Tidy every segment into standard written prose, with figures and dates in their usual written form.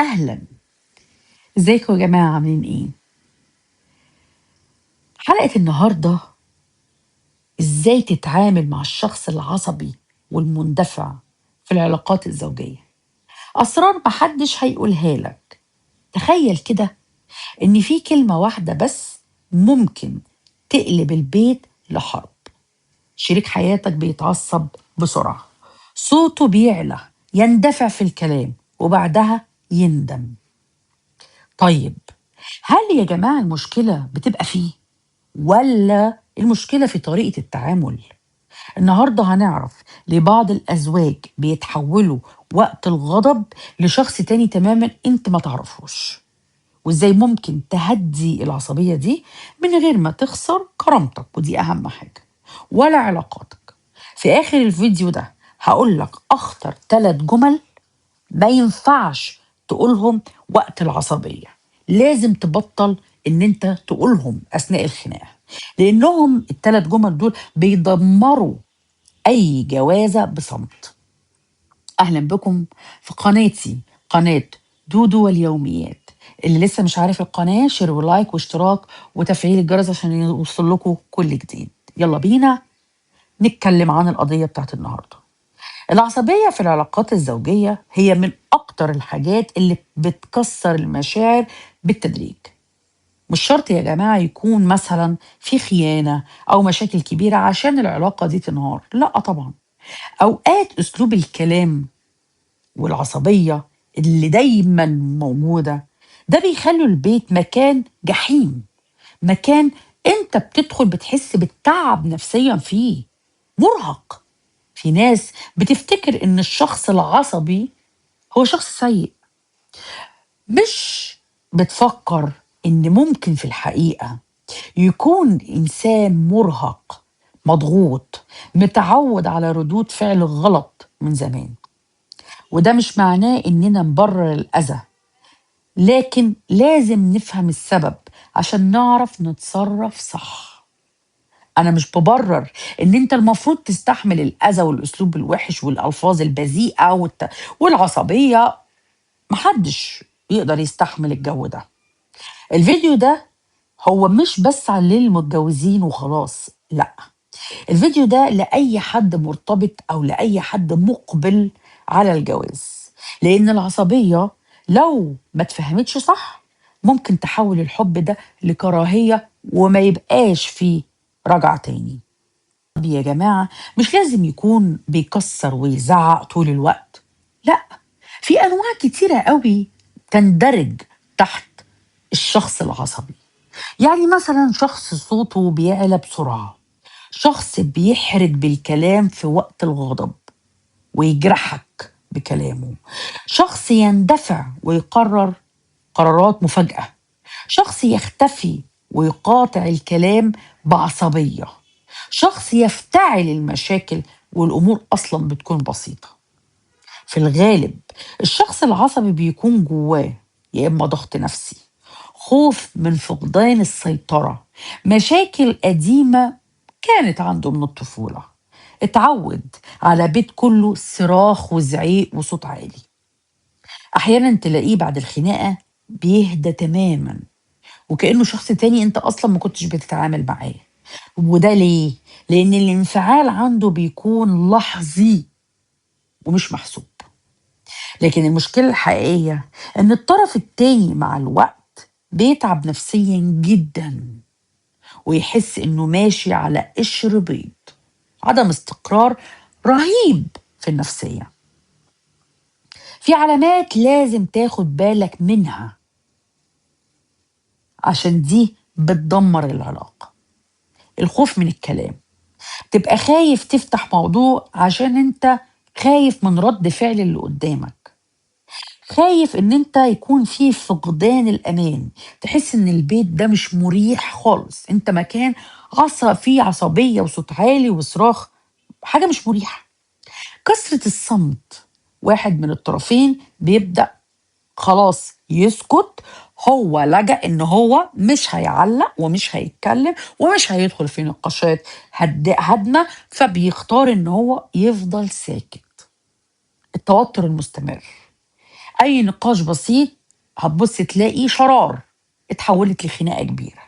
أهلا، ازيكم يا جماعة؟ عاملين ايه؟ حلقة النهاردة ازاي تتعامل مع الشخص العصبي والمندفع في العلاقات الزوجية. أسرار محدش هيقولها لك. تخيل كده إن في كلمة واحدة بس ممكن تقلب البيت لحرب. شريك حياتك بيتعصب بسرعة، صوته بيعلى، يندفع في الكلام، وبعدها يندم. طيب هل يا جماعة المشكلة بتبقى فيه ولا المشكلة في طريقة التعامل؟ النهاردة هنعرف ليه بعض الأزواج بيتحولوا وقت الغضب لشخص تاني تماما انت ما تعرفوش، وازاي ممكن تهدي العصبية دي من غير ما تخسر كرامتك، ودي أهم حاجة، ولا علاقاتك. في آخر الفيديو ده هقولك أخطر 3 جمل ما ينفعش تقولهم وقت العصبية، لازم تبطل ان انت تقولهم أثناء الخناقة، لأنهم ال3 جمل دول بيدمروا أي جوازة بصمت. أهلا بكم في قناتي، قناة دودو واليوميات. اللي لسه مش عارف القناة، share و like واشتراك وتفعيل الجرس عشان يوصل لكم كل جديد. يلا بينا نتكلم عن القضية بتاعت النهاردة. العصبية في العلاقات الزوجية هي من أكتر الحاجات اللي بتكسر المشاعر بالتدريج. مش شرط يا جماعة يكون مثلا في خيانة أو مشاكل كبيرة عشان العلاقة دي تنهار، لا طبعا. أوقات أسلوب الكلام والعصبية اللي دايما موجودة ده بيخلي البيت مكان جحيم، مكان انت بتدخل بتحس بالتعب نفسيا فيه، مرهق. في ناس بتفتكر ان الشخص العصبي هو شخص سيء، مش بتفكر ان ممكن في الحقيقة يكون انسان مرهق مضغوط متعود على ردود فعل غلط من زمان. وده مش معناه اننا نبرر الاذى، لكن لازم نفهم السبب عشان نعرف نتصرف صح. انا مش ببرر ان انت المفروض تستحمل الاذى والاسلوب الوحش والالفاظ البذيئه والعصبيه، محدش يقدر يستحمل الجو ده. الفيديو ده هو مش بس عن للمتجوزين وخلاص، لا، الفيديو ده لأي حد مرتبط أو لأي حد مقبل على الجواز، لأن العصبية لو ما تفهمتش صح ممكن تحول الحب ده لكراهية وما يبقاش فيه رجعة تاني. يا جماعة مش لازم يكون بيكسر ويزعق طول الوقت، لا، في أنواع كتيرة قوي تندرج تحت الشخص العصبي. يعني مثلا شخص صوته بيعلى بسرعة، شخص بيحرج بالكلام في وقت الغضب ويجرحك بكلامه، شخص يندفع ويقرر قرارات مفاجأة، شخص يختفي ويقاطع الكلام بعصبية، شخص يفتعل المشاكل والأمور أصلا بتكون بسيطة. في الغالب الشخص العصبي بيكون جواه يا إما ضغط نفسي، خوف من فقدان السيطرة، مشاكل قديمة كانت عنده من الطفولة، اتعود على بيت كله صراخ وزعيق وصوت عالي. أحيانا تلاقيه بعد الخناقة بيهدى تماما وكأنه شخص تاني انت أصلا ما كنتش بتتعامل معاه. وده ليه؟ لأن الانفعال عنده بيكون لحظي ومش محسوب. لكن المشكلة الحقيقية إن الطرف التاني مع الوقت بيتعب نفسيا جدا ويحس إنه ماشي على قشر بيض، عدم استقرار رهيب في النفسية. في علامات لازم تاخد بالك منها عشان دي بتدمر العلاقة. الخوف من الكلام، تبقى خايف تفتح موضوع عشان انت خايف من رد فعل اللي قدامك، خايف ان انت يكون في فقدان الامان، تحس ان البيت ده مش مريح خالص، انت مكان فيه عصبية وصوت عالي وصراخ، حاجة مش مريحة. كثرة الصمت، واحد من الطرفين بيبدأ خلاص يسكت، هو لجأ ان هو مش هيعلق ومش هيتكلم ومش هيدخل في نقاشات هدمة، فبيختار ان هو يفضل ساكت. التوتر المستمر، أي نقاش بسيط هتبص تلاقي شرار اتحولت لخناقة كبيرة.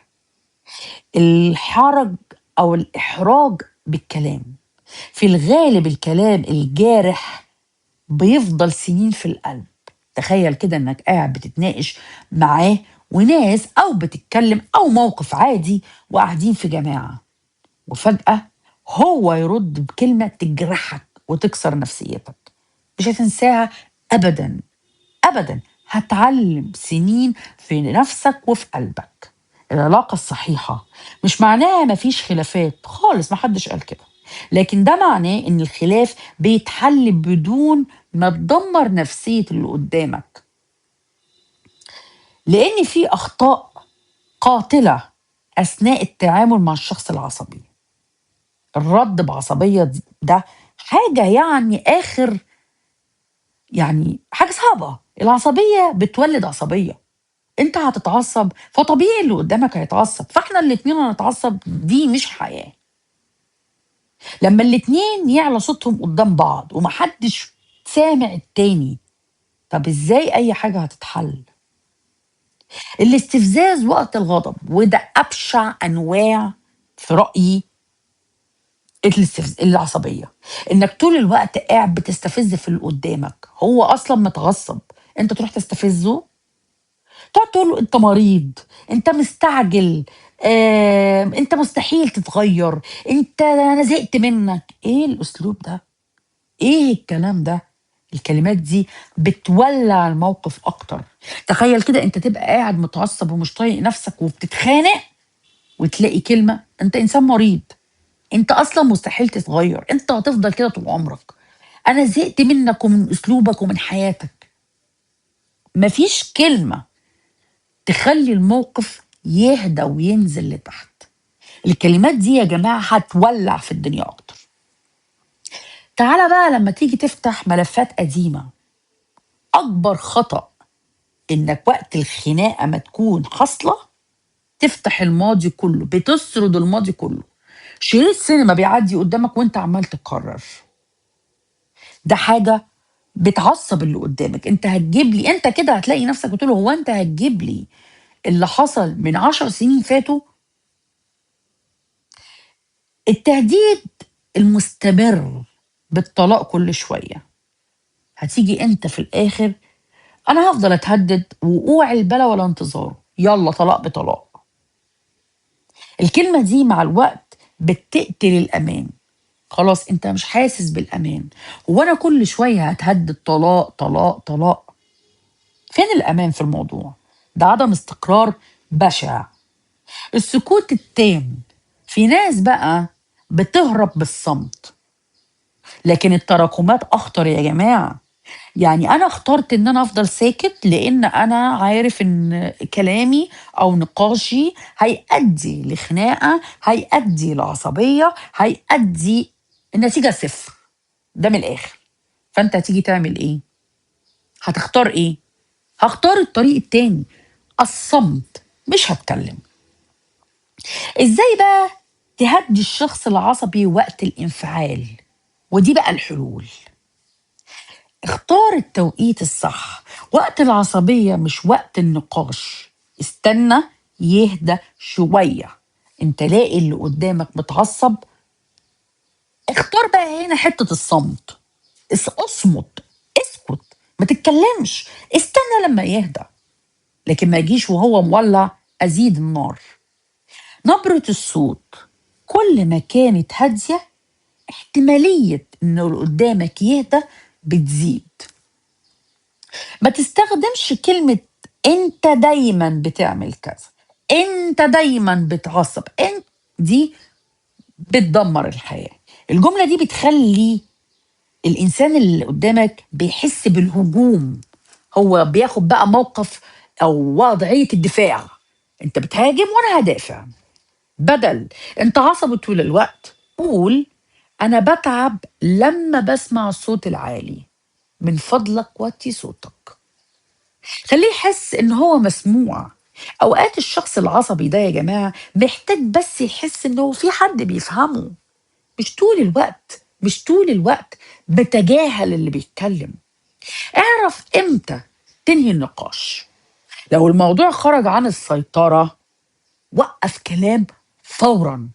الحرج أو الإحراج بالكلام، في الغالب الكلام الجارح بيفضل سنين في القلب. تخيل كده انك قاعد بتتناقش معاه وناس، او بتتكلم او موقف عادي وقاعدين في جماعة، وفجأة هو يرد بكلمة تجرحك وتكسر نفسيتك، مش هتنساها ابدا ابدا، هتعلم سنين في نفسك وفي قلبك. العلاقة الصحيحة مش معناها مفيش خلافات خالص، محدش قال كده، لكن ده معناه ان الخلاف بيتحل بدون ما تدمر نفسية اللي قدامك، لان في اخطاء قاتلة اثناء التعامل مع الشخص العصبي. الرد بعصبية ده حاجة يعني اخر، يعني حاجة صعبة. العصبية بتولد عصبية، انت هتتعصب فطبيعي اللي قدامك هيتعصب، فاحنا الاتنين هنتعصب، دي مش حياة. لما الاتنين يعلى صوتهم قدام بعض ومحدش سامع التاني، طب ازاي اي حاجة هتتحل؟ الاستفزاز وقت الغضب، وده ابشع انواع في رأيي العصبية، انك طول الوقت قاعد بتستفز في اللي قدامك، هو اصلا متعصب انت تروح تستفزه، تقعد تقول له انت مريض، انت مستعجل، انت مستحيل تتغير، انت انا زهقت منك. ايه الاسلوب ده؟ ايه الكلام ده؟ الكلمات دي بتولع الموقف اكتر. تخيل كده انت تبقى قاعد متعصب ومش طايق نفسك وبتتخانق، وتلاقي كلمة انت انسان مريض، انت اصلا مستحيل تتغير، انت هتفضل كده طول عمرك، انا زهقت منك ومن اسلوبك ومن حياتك. مفيش كلمة تخلي الموقف يهدى وينزل لتحت. الكلمات دي يا جماعة هتولع في الدنيا أكتر. تعالى بقى لما تيجي تفتح ملفات قديمة، أكبر خطأ إنك وقت الخناقة ما تكون حاصلة تفتح الماضي كله، بتسرد الماضي كله، شريط سينما بيعدي قدامك وانت عمال تكرر. ده حاجة بتعصب اللي قدامك. انت هتجيب لي، انت كده هتلاقي نفسك بتقول هو انت هتجيب لي اللي حصل من 10 سنين فاتوا؟ التهديد المستمر بالطلاق كل شوية، هتيجي انت في الاخر انا هفضل اتهدد وقوع البلا ولا انتظاره، يلا طلاق بطلاق. الكلمة دي مع الوقت بتقتل الامان، خلاص انت مش حاسس بالامان، وانا كل شوية هتهدد طلاق طلاق طلاق. فين الامان في الموضوع ده؟ عدم استقرار بشع. السكوت التام، في ناس بقى بتهرب بالصمت، لكن التراكمات اخطر يا جماعة. يعني انا اخترت ان انا افضل ساكت لان انا عارف ان كلامي او نقاشي هيؤدي لخناقة، هيؤدي لعصبية، هيؤدي النتيجة صفر، ده من الاخر. فانت هتيجي تعمل ايه؟ هتختار ايه؟ هختار الطريق التاني، الصمت، مش هتكلم. ازاي بقى تهدي الشخص العصبي وقت الانفعال؟ ودي بقى الحلول. اختار التوقيت الصح، وقت العصبية مش وقت النقاش، استنى يهدى شوية. انت لاقي اللي قدامك متعصب، اختار بقى هنا حتة الصمت، اصمت، اسكت، ما تتكلمش، استنى لما يهدى، لكن ما يجيش وهو مولع ازيد النار. نبرة الصوت كل ما كانت هادية احتمالية انه اللي قدامك يهدى بتزيد. ما تستخدمش كلمة انت دايما بتعمل كذا، انت دايما بتعصب، انت دي بتدمر الحياة. الجملة دي بتخلي الإنسان اللي قدامك بيحس بالهجوم، هو بياخد بقى موقف أو وضعية الدفاع، انت بتهاجم وانا هدافع. بدل انت عصبي طول الوقت، قول انا بتعب لما بسمع الصوت العالي، من فضلك وطي صوتك. خليه يحس ان هو مسموع. اوقات الشخص العصبي ده يا جماعة محتاج بس يحس انه في حد بيفهمه، مش طول الوقت، مش طول الوقت بتجاهل اللي بيتكلم. اعرف امتى تنهي النقاش. لو الموضوع خرج عن السيطرة وقف كلام فورا،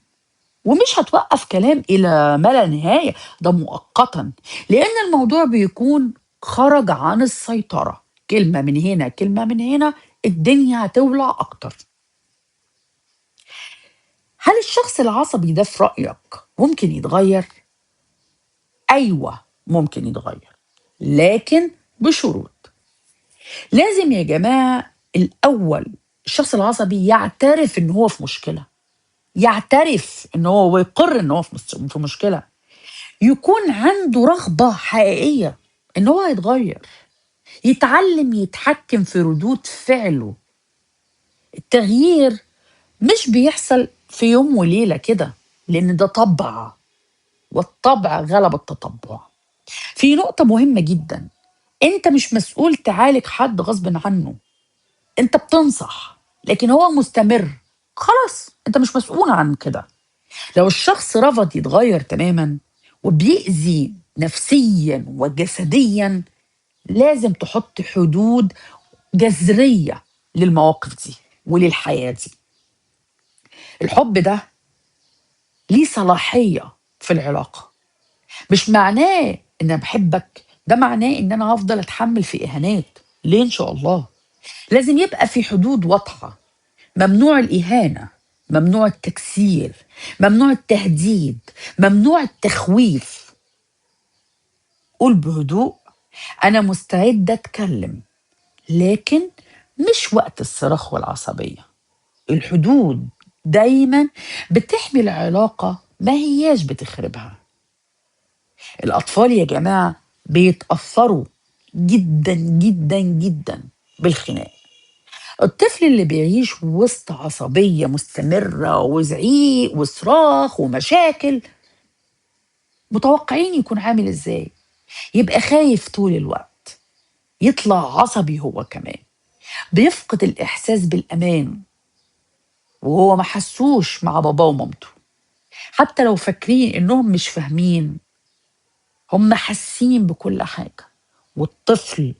ومش هتوقف كلام إلى ما لا نهاية، ده مؤقتا، لأن الموضوع بيكون خرج عن السيطرة. كلمة من هنا كلمة من هنا، الدنيا هتولع أكتر. هل الشخص العصبي ده في رأيك ممكن يتغير؟ أيوة ممكن يتغير، لكن بشروط. لازم يا جماعة الأول الشخص العصبي يعترف إن هو في مشكلة، يعترف إن هو ويقر إن هو في مشكلة، يكون عنده رغبة حقيقية إن هو يتغير، يتعلم يتحكم في ردود فعله. التغيير مش بيحصل في يوم وليلة كده، لأن ده طبع، والطبع غلب التطبع. في نقطة مهمة جدا، أنت مش مسؤول تعالج حد غصب عنه، أنت بتنصح لكن هو مستمر، خلاص أنت مش مسؤول عن كده. لو الشخص رفض يتغير تماما وبيأذي نفسيا وجسديا، لازم تحط حدود جذرية للمواقف دي وللحياة دي. الحب ده ليه صلاحية في العلاقة، مش معناه إن أنا بحبك ده معناه إن أنا هفضل أتحمل في إهانات، ليه إن شاء الله؟ لازم يبقى في حدود واضحة، ممنوع الإهانة، ممنوع التكسير، ممنوع التهديد، ممنوع التخويف. قول بهدوء أنا مستعدة أتكلم، لكن مش وقت الصراخ والعصبية. الحدود دايما بتحمي العلاقة، ما هياش بتخربها. الأطفال يا جماعة بيتأثروا جدا جدا جدا بالخناق. الطفل اللي بيعيش وسط عصبية مستمرة وزعيق وصراخ ومشاكل، متوقعين يكون عامل ازاي؟ يبقى خايف طول الوقت، يطلع عصبي هو كمان، بيفقد الإحساس بالأمان وهو ما حسوش مع باباه ومامته. حتى لو فاكرين إنهم مش فاهمين، هم حاسين بكل حاجة، والطفل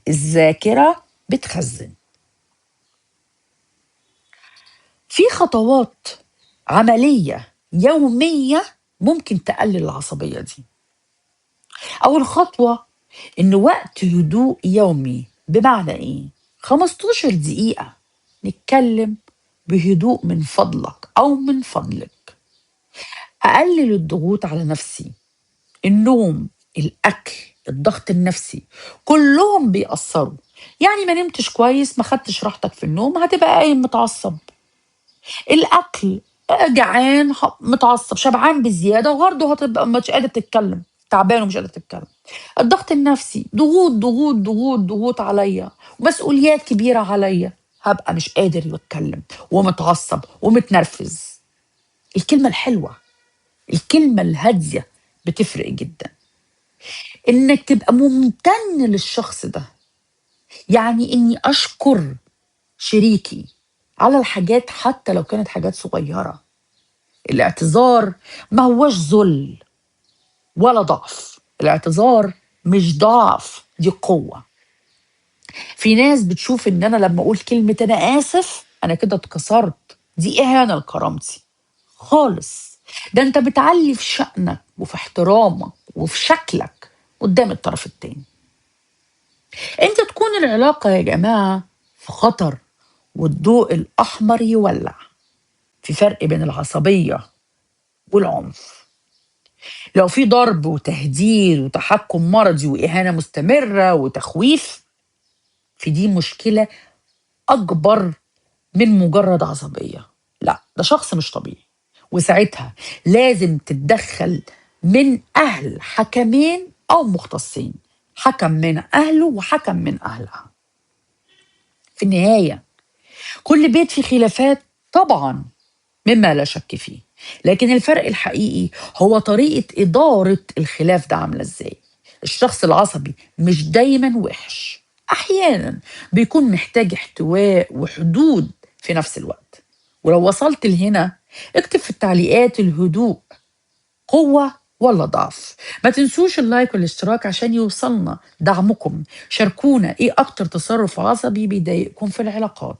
الذاكرة بتخزن. في خطوات عملية يومية ممكن تقلل العصبية دي. أول خطوة إن وقت هدوء يومي، بمعنى إيه؟ 15 دقيقة نتكلم بهدوء من فضلك أو من فضلك. أقلل الضغوط على نفسي، النوم، الأكل، الضغط النفسي، كلهم بيأثروا. يعني ما نمتش كويس، ما خدتش راحتك في النوم، هتبقى قايم متعصب. الأكل، جعان، متعصب، شبعان بزيادة، وبرضه هتبقى مش قادر تتكلم، تعبان ومش قادر تتكلم. الضغط النفسي، ضغوط ضغوط ضغوط ضغوط عليا، ومسؤوليات كبيرة عليا، هبقى مش قادر اتكلم ومتعصب ومتنرفز. الكلمة الحلوة، الكلمة الهادية بتفرق جدا. انك تبقى ممتن للشخص ده، يعني اني اشكر شريكي على الحاجات حتى لو كانت حاجات صغيرة. الاعتذار ما هوش ذل ولا ضعف، الاعتذار مش ضعف، دي قوة. في ناس بتشوف ان انا لما اقول كلمة انا اسف انا كده اتكسرت، دي اهانة لكرامتي خالص. ده انت بتعلي في شأنك وفي احترامك وفي شكلك قدام الطرف التاني. انت تكون العلاقة يا جماعة في خطر والضوء الأحمر يولع. في فرق بين العصبية والعنف. لو في ضرب وتهديد وتحكم مرضي وإهانة مستمرة وتخويف، في دي مشكلة أكبر من مجرد عصبية. لا، ده شخص مش طبيعي، وساعتها لازم تتدخل من أهل حكمين أو مختصين، حكم من أهله وحكم من أهلها. في النهاية كل بيت فيه خلافات طبعا، مما لا شك فيه، لكن الفرق الحقيقي هو طريقة إدارة الخلاف ده عاملة إزاي. الشخص العصبي مش دايما وحش، أحيانا بيكون محتاج احتواء وحدود في نفس الوقت. ولو وصلت لهنا اكتب في التعليقات الهدوء قوة ولا ضعف؟ ما تنسوش ال like والاشتراك عشان يوصلنا دعمكم. شاركونا ايه اكتر تصرف عصبي بيضايقكم في العلاقات.